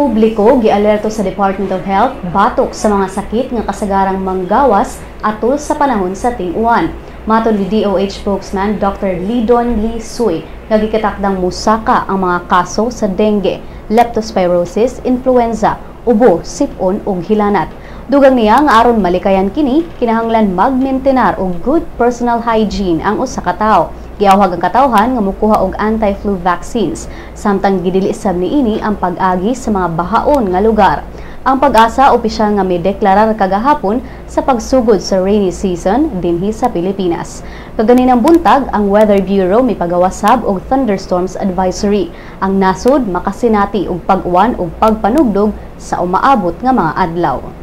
Publiko gialerto sa Department of Health batok sa mga sakit nga kasagarang manggawas atol sa panahon sa ting-uwan. Matod ni DOH spokesman Dr. Lidon Lisuy, nga gikatakdang musaka ang mga kaso sa dengue, leptospirosis, influenza, ubo, sipon ug hilanat. Dugang niya nga aron malikayan kini, kinahanglan magmaintenar og good personal hygiene ang usa ka tawo. Giawhag ang katawhan nga mokuha og anti-flu vaccines, samtang gidili sab niini ang pag-agi sa mga bahaon nga lugar. Ang PAGASA opisyal nga mideklarar kagahapon sa pagsugod sa rainy season dinhi sa Pilipinas. Kaganinang buntag, ang Weather Bureau mipagawas sab og thunderstorms advisory. Ang nasod makasinati og pag-uwan ug pagpanugdog sa umaabot nga mga adlaw.